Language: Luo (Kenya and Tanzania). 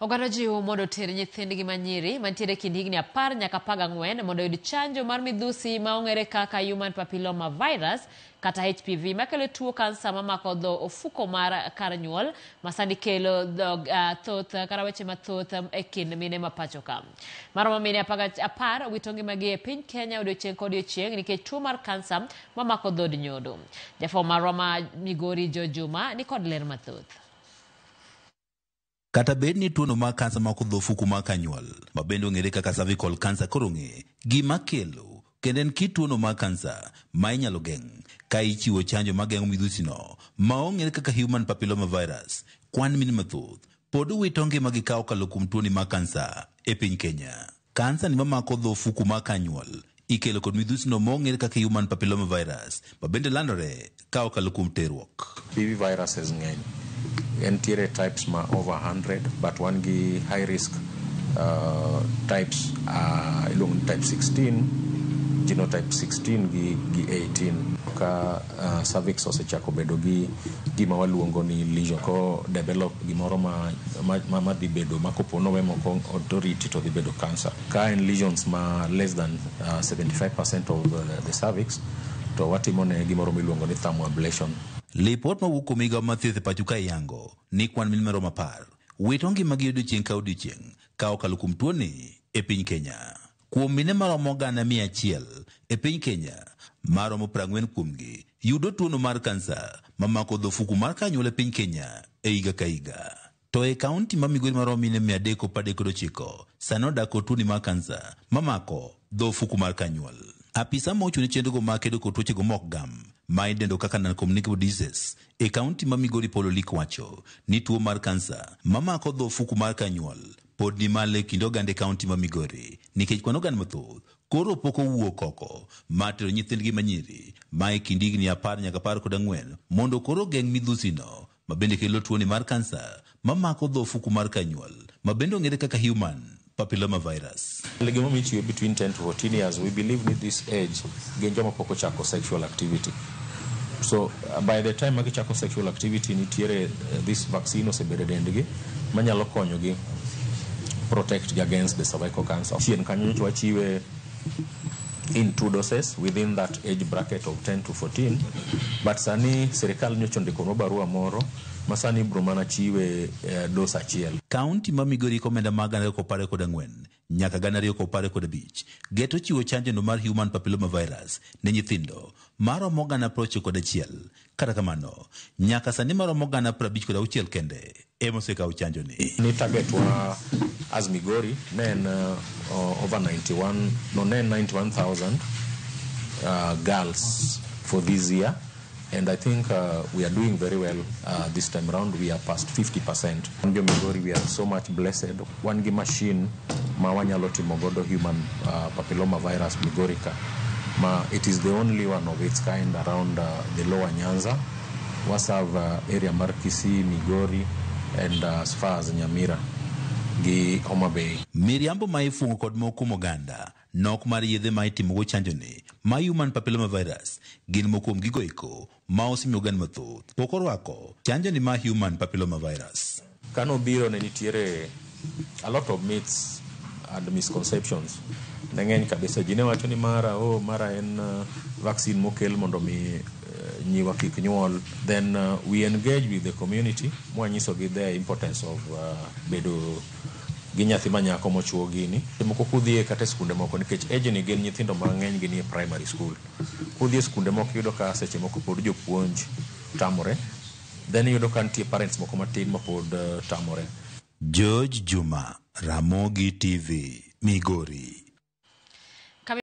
Oganda ojiw mondo oter nyithindgi manyiri mantiere e kind higni 10 nyaka 14 mondo oyud chanjo mar midhusi ma ong'ere kaka Human Papilloma Virus kata HPV makelo tuo kansa mamako dho ofuko mar kar nyuol masani kelo dhog, thoth kata weche mathoth e kind mine ma pacho ka. Maromo mine 10 wito ngimagi e piny Kenya odiochieng' ka odiochieng' nikech tuo mar kansa mamako dhod nyodo. Jafwambo marwa ma Migori George Juma nikod ler mathoth. Kata bed ni tuono mar kansa mako dho ofuku mar kanyuol, ma bende ong'ere kaka cervical cancer koro ong'e gima kelo kendo en kit tuono mar kansa ma inyalo geng' ka ichiwo chanjo ma geng'o midhusi no ma ong'ere kaka human papilloma virus. Kwan mine mathoth pod wito ngimagi ka okalo kuom tuoni mar kansa e piny Kenya. Kansa ni mamako dho ofuku mar kanyuol ikelo kod midhusi no ma ong'ere kaka human papilloma virus ma bende landore ka okalo kuom terruok. PV viruses ng'eny. Entiere types ma over 100, but wan gi high risk types iluongo ni type 16, genotype 16 gi 18. Ka cervix osechako bedo gi gima waluongo ni lesion, ko develop gimoro ma dhi bedo ma kopo nowe moko otoriti to dhi bedo cancer. Ka en lesions ma less than 75% of the cervix, to watimo ne gimoro miluongo ni thermoablation. Lipot mawuok kuom migao mar thieth e pacho ka yango ni kwan mine maromo 10 wito ngimagi odiochieng' ka odiochieng' ka okalo kuom tuoni e piny Kenya. Kuom mine maromo 100,000 e piny Kenya, maromo 40 kuomgi yudo tuono mar kansa mamako dho ofuku mar kanyuol e piny Kenya e higa ka higa. To e kaunti ma Migori maromo mine 339 sani odak kod tuoni mar kansa mamako dho ofuku mar kanyuol. Apisa ma ochung' ne chenrogo mag kedo kod tuochego mok gam ma idendo kaka non-communicable diseases e kaunti ma Migori Paul Olik wacho ni tuo mar kansa mamako dho ofuku mar kanyuol pod ni malo e kind oganda e kaunti ma Migori nikech kwan oganda mathoth koro pok owuok oko mar tero nyithindgi manyiri ma e kind higni 10 nyaka 14 mondo koro geng' midhusi no ma bende kelo tuoni mar kansa mamako dho ofuku mar kanyuol ma bende ong'ere kaka human papilloma virus. Gimomiyo ichiwe between 10 to 14 years, we believe ni this age gin joma pok ochako sexual activity. So by the time ma gichako sexual activity, nitiere this vaccine osebedo e dendgi manyalo konyogi protect gi against the cervical cancer. Chien kanyo nyocha wachiwe in 2 doses within that age bracket of 10 to 14, but sani sirikal nyocha ondikonwa barua moro ma sani ibro mana chiwe dose achiel. Kaunti ma Migori komenda mag 2024 nyaka 2025 geto chiwo chanjo no mar human papilloma virus ne nyithindo maromo 91,000. Kata kamano, nyaka sani maromo 56,000 kende ema osekawo chanjo ni. Ni target wa as Migori ne en over 91, no, ne en 91,000 girls for this year, and I think we are doing very well this time round. We are past 50%. Wan jo Migori, we are so much blessed. Wan gi machine ma wanyalo timo godo human papilloma virus Migori ka. Ma it is the only one of its kind around the lower Nyanza. Waserve area mar Kisii, Migori and as far as Nyamira gi Homa Bay. Miriambo ma ifungo kod moko kuom oganda nok mar yedhe ma itimogo chanjo ni ma human papilloma virus gin moko kuom gigo eko ma osemiyo oganda mathoth pok orwako chanjo ni ma human papilloma virus. Kanobiro ne nitiere a lot of myths and misconceptions. Ne ng'eny kabisa. Ji ne wacho ni mara, oh, mara en vaccine mokel mondo mi nyiwa kik nyuol. Then we engage with the community mwanyisogi the importance of bedo gi nyathi ma nyako mochuo gini. Moko kudhie kata e skunde moko nikech age ni gin nyithindo mang'eny gi nie primary school. Kudhie skunde moko iyudo ka seche moko pod jopuonj tamore. Then iyudo ka nitie parents moko matin ma pod tamore. George Juma, Ramogi TV, Migori.